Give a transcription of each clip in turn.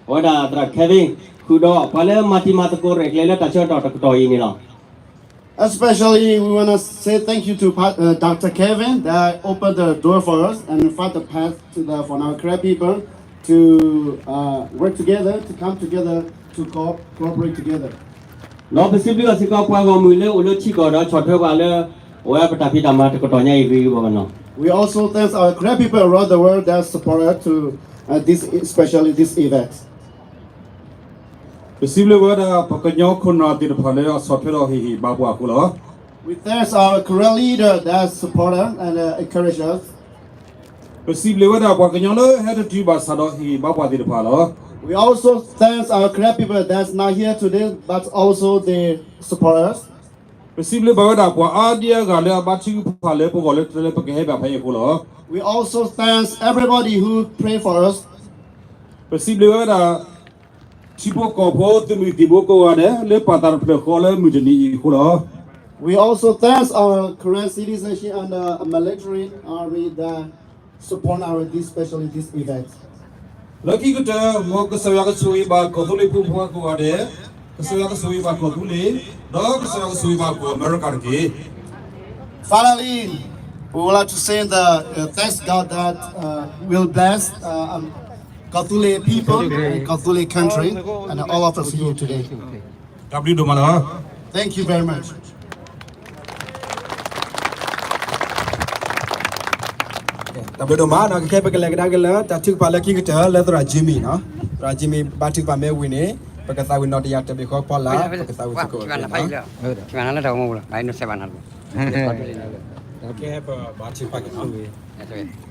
အဝဲဒၣ်သရၣ် Kevin ဃုာ်ဒီးပှၤလၢမၤတံၤမၤသကိးရဲၣ်ကျဲၤလၢတၢ်ဆၢကတီၢ်တကတီၢ်အံၤန့ၣ်လီၤ. Especially, we want to say thank you to Pa-, uh, Doctor Kevin that opened the door for us and find the path to the, for our Karen people to, uh, work together, to come together, to co-, cooperate together. ဒီးပစံးဘျုးဘၣ်စ့ၢ်ကီးပှၤဂီၢ်မုၢ်လၢအိၣ်လၢထံကီၢ်ဒီးဆီၣ်ထွဲပှၤလၢ အဝဲပတၢ်ဖံးတၢ်မၤတကတီၢ်ညါအံၤဂ့ၤဂ့ၤဘၣ်ဘၣ်နီၤ. We also thanks our Karen people around the world that support us to, uh, this, especially this event. ပစံးဘျုးဝဲဒၣ်ပှၤကညီခိၣ်နၢ်သ့ၣ်တဖၣ်လၢအဆီၣ်ထွဲဒီးဟ့ၣ်ဂံၢ်ဘါပှၤအဃိလီၤ. We thanks our Karen leader that support us and, uh, encourage us. ပစံးဘျုးဝဲဒၣ်ပှၤကညီလၢဟဲတတုၤဘၣ်ဆၣ်ဒီးဟ့ၣ်ဂံၢ်ဘါပှၤသ့ၣ်တဖၣ်လီၤ. We also thanks our Karen people that's not here today, but also they support us. ပစံးဘျုးဘၣ်ဝဲဒၣ်ပှၤအါဒံအါဂၤလၢအဘါထုကဖၣ်လၢပဂီၢ်လၢတၢ်လၢပကဟဲဘၣ်ဖဲအံၤအဃိလီၤ. We also thanks everybody who pray for us. ပစံးဘျုးဝဲဒၣ် ထံဖိကီၢ်ဖိသုးမုၢ်သံၣ်ဘိကိးဂၤဒဲး လၢပာ်သးတဖျၢၣ်ဃီလၢမုၢ်တနံၤအံၤအဃိလီၤ. We also thanks our Karen citizenship and, uh, military army that support our this, especially this event. လၢခံကတၢၢ် မ်ကစၢ်ယွၤကဆိၣ်ဂ့ၤဘၣ်ကီၢ်သူလ့ၤဖိမုၣ်ဖိခွါကိးဂၤဒဲး, ကစၢ်ယွၤကဆိၣ်ဂ့ၤဘၣ်ကီၢ်သူလ့ၤ, ဒီးကစၢ်ယွၤကဆိၣ်ဂ့ၤဘၣ်ကီၢ်အမဲရကၤတက့ၢ်. Finally, we would like to say the, uh, thanks God that, uh, will bless, uh, um, Kawthoolei people and Kawthoolei country and all of us here today. တၢ်ဘျုးဒိၣ်မးလီၤ. Thank you very much. တၢ်ဘျုးဒိၣ်မးနီၤ, ကခဲပကလဲၤကဒါက့ၤလၢတၢ်ထုကဖၣ်လၢခံကတၢၢ်လၢသရၣ် Jimmy နီၤ, သရၣ် Jimmy ဘါထုကဖၣ်မ့ၢ်ဝံၤန့ၣ် ပကသးဝံၣ်နီၣ်တယၢ်တဘ့ၣ်ဃီဖီလာ် ပကသးဝံၣ်သကိးက့ၤနီၤ. ကဲပဘါထုကဖၣ်က့ၤနီၤ.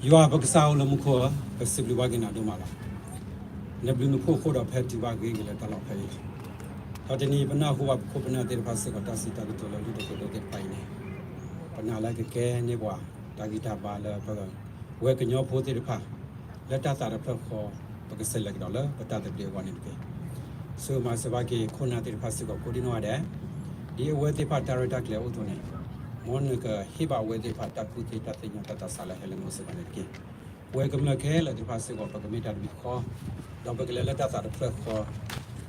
ယွၤပကစၢ်အိၣ်လၢမူခိၣ်ဧၢ, ပစံးဘျုးဘၣ်က့ၤနၤဒိၣ်မးလီၤ. နဘျုးနဖှိၣ်အဃိဒီး ပဟဲတုၤဘၣ်ဂ့ၤက့ၤလၢတၢ်လီၢ်ဖဲအံၤ, ဒီးတနံၤပနၢ်ဟူဘၣ်ပခိၣ်ပနၢ်သ့ၣ်တဖၣ်စ့ၢ်ကီး တၢ်စံးတၢ်ကတိၤလၢလုၢ်ဒိၣ်ပှ့ၤဒိၣ်သ့ၣ်တဖၣ်အံၤန့ၣ်, ပနာ်လၢကကဲန့ၢ်ပှၤ တၢ်ဂံၢ်တၢ်ဘါလၢပဝဲကညီဖိသ့ၣ်တဖၣ် လၢတၢ်သးတဖျၢၣ်ဃီ ပကဆဲးလဲၤကဒီးလၢပတၢ်သဘျ့အဂီၢ်န့ၣ်တက့ၢ်. ဆိၣ်ဂ့ၤမၤစၢၤဘၣ်က့ၤခိၣ်နၢ်သ့ၣ်တဖၣ်စ့ၢ်ကီးကိးဒံနီၢ်ဂၤဒဲး, ဒ်အဝဲသ့ၣ်တဖၣ်တၢ်ရဲၣ်တၢ်ကျဲၤအိၣ်အသိးန့ၣ်, မ်နကဟ့ၣ်ဘၣ်အဝဲသ့ၣ်တဖၣ်တၢ်ကူၣ်သ့တၢ်သ့ၣ်ညါတၢ်သးစၢ်လၢဟဲလၢနအိၣ်စ့ၢ်ကီးန့ၣ်တက့ၢ်. ပဝဲကမျၢၢ်ခဲလၢာ်သ့ၣ်တဖၣ်စ့ၢ်ကီး ပကမ့ၢ်တၢ်တမံၤဃီ, ဒီးပကလဲၤလၢတၢ်သးတဖျၢၣ်ဃီ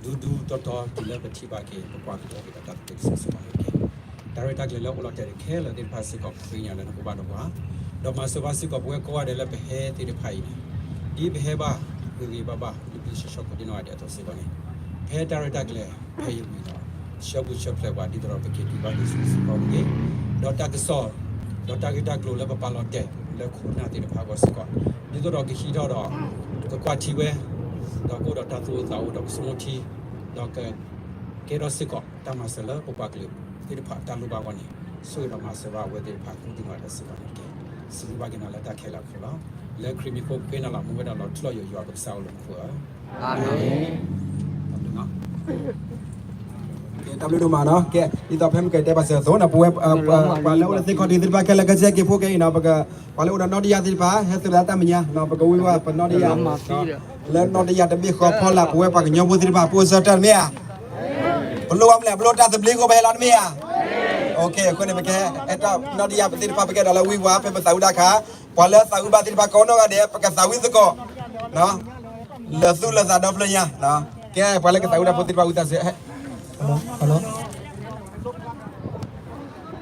ဒူဒူတီတီတုၤလၢပထံၣ်ဘၣ်က့ၤ ပပှၤကလုာ်အိၣ်က့ၤဒီးတၢ်သဘျ့ကစီဒီစ့ၢ်ကီးန့ၣ်တက့ၢ်. တၢ်ရဲၣ်တၢ်ကျဲၤလၢအိၣ်လီၤတဲာ်ခဲလၢာ်သ့ၣ်တဖၣ်စ့ၢ်ကီး ပဃ့ကညးလၢနကဘၣ်ဒီးပှၤ, ဒီးမၤစၢၤဘၣ်စ့ၢ်ကီးပဝဲကိးဂၤဒဲးလၢပဟဲသ့ၣ်တဖၣ်အံၤန့ၣ်, ဒ်ပဟဲဘၣ်ဂ့ၤဂ့ၤဘၣ်ဘၣ် လံၤပျံၤဆှီဆှီကိးဒံနီၢ်ဂၤဒဲးအသိးစ့ၢ်ကီးန့ၣ်, ဖဲတၢ်ရဲၣ်တၢ်ကျဲၤဖဲအံၤဝံၤဒီး ဆှၢပူၤဆှၢဖျဲးပှၤ ဒ်သိးဒီးပက့ၤတုၤဘၣ်လၢစုစုကီၢ်န့ၣ်တက့ၢ်. ဒီးတၢ်ကစီၣ် ဒီးတၢ်ဂ့ၢ်တၢ်ကျိၤလၢပပာ်လီၤတဲာ်လၢခိၣ်နၢ်သ့ၣ်တဖၣ်အဂီၢ်စ့ၢ်ကီး, ဒ်သိးဒီးကဟံးထီၣ်ဒီး ကကွၢ်ထံဝဲ, ဒီးကအိၣ်ဒီးတၢ်သူၣ်အိၣ်သးအိၣ်ဒီးကဆိကမိၣ်ထံ, ဒီးက ကဲထီၣ်စ့ၢ်ကီးတၢ်မၤစၢၤလၢပပှၤကလုာ်သ့ၣ်တဖၣ်တၢ်လိၣ်ဘၣ်အဂီၢ်န့ၣ်, ဆိၣ်ဂ့ၤဒီးမၤစၢၤဘၣ်အဝဲသ့ၣ်တဖၣ်ကိးဒံနီၢ်ဂၤဒဲးစ့ၢ်ကီးန့ၣ်တက့ၢ်. စံးဘျုးဘၣ်က့ၤနၤလၢတၢ်ခဲလၢာ်အဃိလီၤ. လၢခရံာ်မံၤအဃိပဃ့နၤလီၤ. မူဝဲဒၣ်လီၤထူလီၤယိာ်ယွၤပကစၢ်အိၣ်လၢမူခိၣ်ဧၢ, အၤမ့ၣ်. တၢ်ဘျုးဒိၣ်မးနီၤ. ကဲ ဒ်သိးဖဲမုၢ်ကတဲဘၣ်စၢၤအသိးနီၤ, ပဝဲ ပှၤလၢအိၣ်လၢသ့ၣ်ခီၣ်ထံးသ့ၣ်တဖၣ်ခဲလၢာ် ကစၢ်က့ၤဖိကဲအံၤနီၤ, ပက ပှၤလၢအိၣ်ဒီးနီၣ်တယၢ်သ့ၣ်တဖၣ် ဟဲသုးလၢတၢ်မဲာ်ညါနီၤ, ပကဝံဝဲပနီၣ်တယၢ် လၢနီၣ်တယၢ်တဘ့ၣ်ဃီဖီလာ် ပဝဲပှၤကညီဖိသ့ၣ်တဖၣ် ပအိၣ်ဆၢတၢ်တမ့ၢ်ဧါ. ပလိၣ်ဘၣ်မလဲၣ်, ပလိၣ်တၢ်သဘျ့ကိး ပဟဲလီၤတမ့ၢ်ဧါ. အဃိန့ၣ် ပကဟဲ ဟဲတၢ်နီၣ်တယၢ်ပသ့ၣ်တဖၣ် ပကအဲၣ်ဒိးလၢဝံဝါ ဖဲပသးဝံၣ်တၢ်အခါ, ပှၤလၢသးဝံၣ်ဘၣ်သ့ၣ်တဖၣ်ကိးနီၢ်ဂၤဒဲး ပကသးဝံၣ်သကိး လၢာ်သူၣ်လၢာ်သးဒီဖျၢၣ်ညါ. ကဲ ပှၤလၢကသးဝံၣ်တၢ်ဖိသ့ၣ်တဖၣ် ဝံသးစူၤ ဟဲ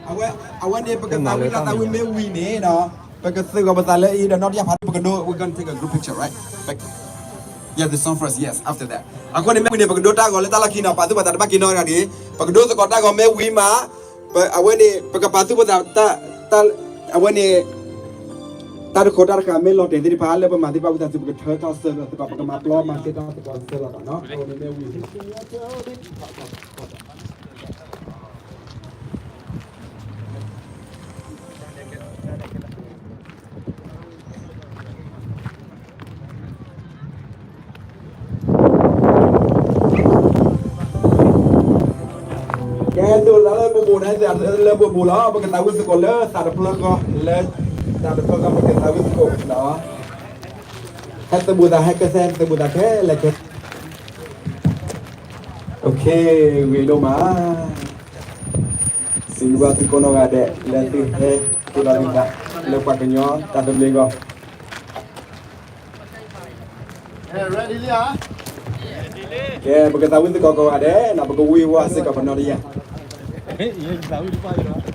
အဝဲ အဝဲန့ၣ် ပကသးဝံၣ်တၢ်သးဝံၣ်မ့ၢ်ဝံၤန့ၣ်ဒီး ပကသုးဂီၤပသးလၢအံၤဒီးနီၣ်တယၢ်ဖးဒိၣ် ပကဒိ we're gonna take a group picture, right? Back. Yes, the song first, yes, after that. အဃိန့ၣ်မ့ၢ်ဝံၤန့ၣ် ပကဒိတၢ်ဂီၤလၢတၢ်လီၢ်ခံနီၤ, ပာ်သူၣ်ပာ်သးတဘၣ်က့ၤနီၢ်ဂၤဒဲး, ပကဒိသကိးတၢ်ဂီၤမ့ၢ်ဝံၤမး, ပ အဝဲန့ၣ် ပကပာ်သူၣ်ပာ်သး တၢ် အဝဲန့ၣ် တၢ်တခီတၢ်တဃာ်မ့ၢ်လီၤတဲာ်သ့ၣ်တဖၣ် လၢပမၤသ့ၣ်တဖၣ်ဝံသးစူၤ ပကထၢထီၣ်ဆၢကတီၢ်သကိး ပကမၤပျီမၤစဲတၢ်သကိးဆၢလီၤသးနီၤ. အဝဲန့ၣ်မ့ၢ်ဝံၤ ကဲ သုးလၢပူၤပူၤန့ၣ် လၢပူၤပူၤလီၤ. ပကသးဝံၣ်သကိးလၢသးတဖျၢၣ်ဃီ လၢသးတဖျၢၣ်ဃီ ပကသးဝံၣ်သကိးလီၤ. ဟဲသဘူၣ်သး ဟဲကစဲသဘူၣ်သးခဲလၢာ်ခဲဆ့. ဂ့ၤဒိၣ်မး. စံးဘျုးဘၣ်သုကိးနီၢ်ဂၤဒဲး လၢသုဟဲက့ၤလီၤသုသး လၢပှၤကညီတၢ်သဘျ့အဂီၢ်. ကဲ ပကသးဝံၣ်သကိးကိးဂၤဒဲး ပကဝံၢ်ဝါစ့ၢ်ကီးပနီၢ်တယၢ် နီၢ်တယၢ်တဘ့ၣ်ဃီလၢ ကညီကလုာ်,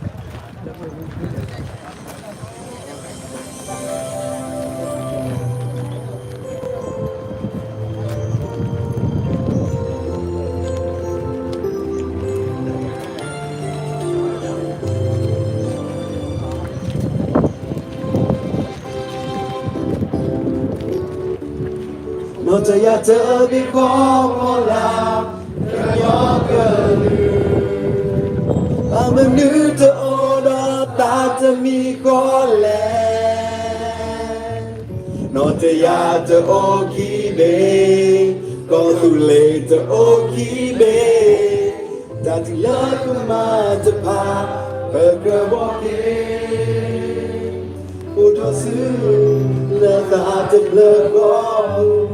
ဘၣ်မနုၤတအိၣ်ဒီးသးတမံၤဃီလဲၣ်. နီၢ်တယၢ်တအိၣ်ခံဘ့ၣ်, ကီၢ်သူလ့ၤတအိၣ်ခံဘ့ၣ်, တၢ်ထံၣ်လၢကမၤတဖၣ် ပကြၢးဘှီက့ၤ အိၣ်ထီၣ်ဆူ လၢသးတဖျၢၣ်ဃီပူ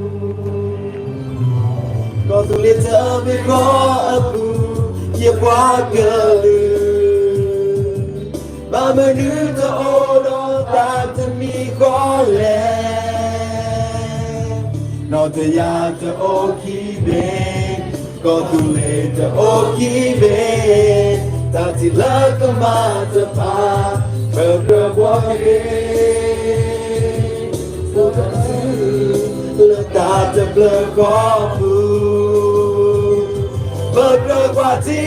ၤ, ကီၢ်သူလ့ၤတဘ့ၣ်ဃီအပူၤ ယပှၤကလုာ်, ဘၣ်မနုၤတအိၣ်ဒီးသးတမံၤဃီလဲၣ်. နီၢ်တယၢ်တအိၣ်ခံဘ့ၣ်, ကီၢ်သူလ့ၤတအိၣ်ခံဘ့ၣ်, တၢ်ထံၣ်လၢကမၤတဖၣ် ပကြၢးဘှီက့ၤ အိၣ်ထီၣ်ဆူ လၢသးတဖျၢၣ်ဃီပူၤ, ပကြၢးကွၢ်ထံ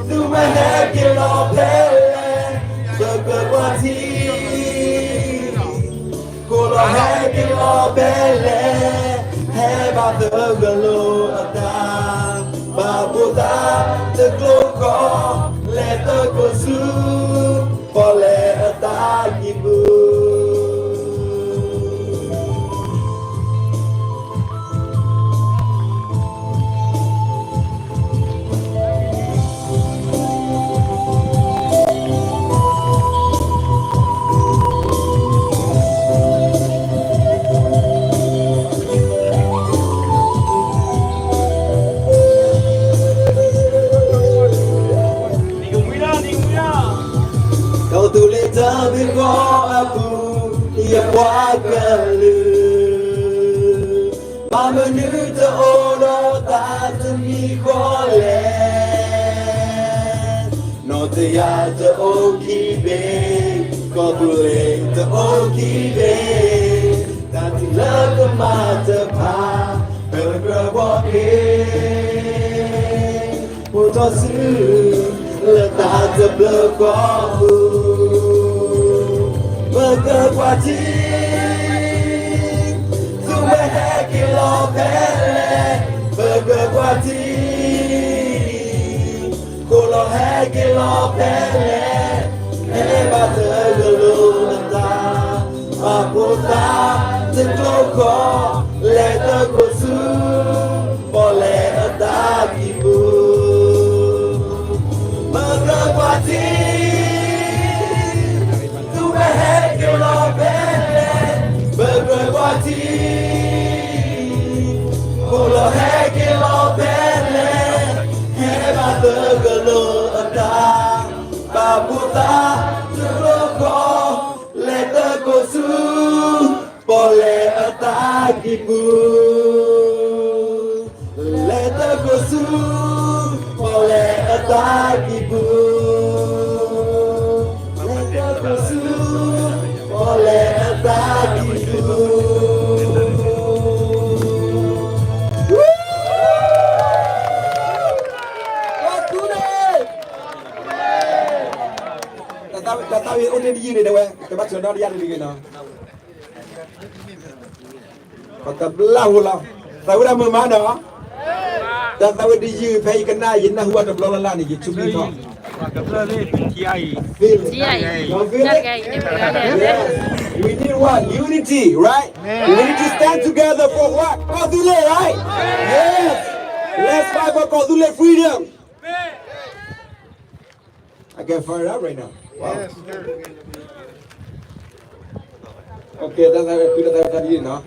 သုးမ့ၢ်ဟဲက့ၤလီၤဖဲလဲၣ်, ပကြၢးကွၢ်ထံ ဃိၣ်လီၤဟဲက့ၤလီၤဖဲလဲၣ်, ဟဲဘၣ်သဂၢၢ်လိာ်အသး, ဘၣ်ဖိသၣ်တကျိၤဃီ, လဲၤသကိးဆူ ပီၣ်လဲၣ်အသးကံၢ်ပူၤ. ကီၢ်သူလ့ၤတဘ့ၣ်ဃီအပူၤ ယပှၤကလုာ်, ဘၣ်မနုၤတအိၣ်ဒီးသးတမံၤဃီလဲၣ်. နီၢ်တယၢ်တအိၣ်ခံဘ့ၣ်, ကီၢ်သူလ့ၤတအိၣ်ခံဘ့ၣ်, တၢ်ထံၣ်လၢကမၤတဖၣ် ပကြၢးဘှီက့ၤ အိၣ်ထီၣ်ဆူ လၢသးတဖျၢၣ်ဃီပူၤ, ပကြၢးကွၢ်ထံ သုးမ့ၢ်ဟဲက့ၤလီၤဖဲလဲၣ်, ပကြၢးကွၢ်ထံ ဃိၣ်လီၤဟဲက့ၤလီၤဖဲလဲၣ်, ဟဲဘၣ်သဂၢၢ်လိာ်အသး, ဘၣ်ဖိသၣ်တကျိၤဃီ, လဲၤသကိးဆူ ပီၣ်လဲၣ်အသးကံၢ်ပူၤ, ပကြၢးကွၢ်ထံ သုးမ့ၢ်ဟဲက့ၤလီၤဖဲလဲၣ်, ပကြၢးကွၢ်ထံ ဃိၣ်လီၤဟဲက့ၤလီၤဖဲလဲၣ်, ဟဲဘၣ်သဂၢၢ်လိာ်အသး, ဘၣ်ဖိသၣ်တကျိၤဃီ, လဲၤသကိးဆူ ပီၣ်လဲၣ်အသးကံၢ်ပူၤ, လဲၤသကိးဆူ ပီၣ်လဲၣ်အသးကံၢ်ပူၤ, လဲၤသကိးဆူ ပီၣ်လဲၣ်အသးကံၢ်ပူၤ. တၢ်သးဝံၣ်အိၣ်တ့ၢ်တယုၢ်န့ၣ် တဲဝဲ တဘၣ်ဆၢနီတယၢ်န့ၣ်တဂ့ၤနီၤ. ပတဘျါဟိလီၤ. သးဝံၣ်တၢ်မုာ်မးနီၤ. တၢ်သးဝံၣ်တယုၢ်ဖဲယကနၣ် ယနၢ်ဟူဘၣ်တဘျီလၢ်လၢ်န့ၣ် ယထူးမံထီၣ်. Y'all feel it? Yes. We need what? Unity, right? We need to stand together for what? ကီၢ်သူလ့ၤ, right? Yes. Let's fight for ကီၢ်သူလ့ၤ freedom. I can fire it up right now. Wow. Okay, that's how I feel, that's how I feel, you know.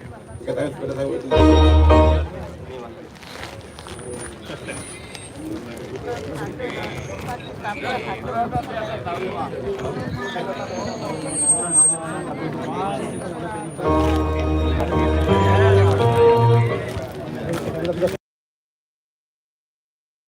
Okay, that's how I feel.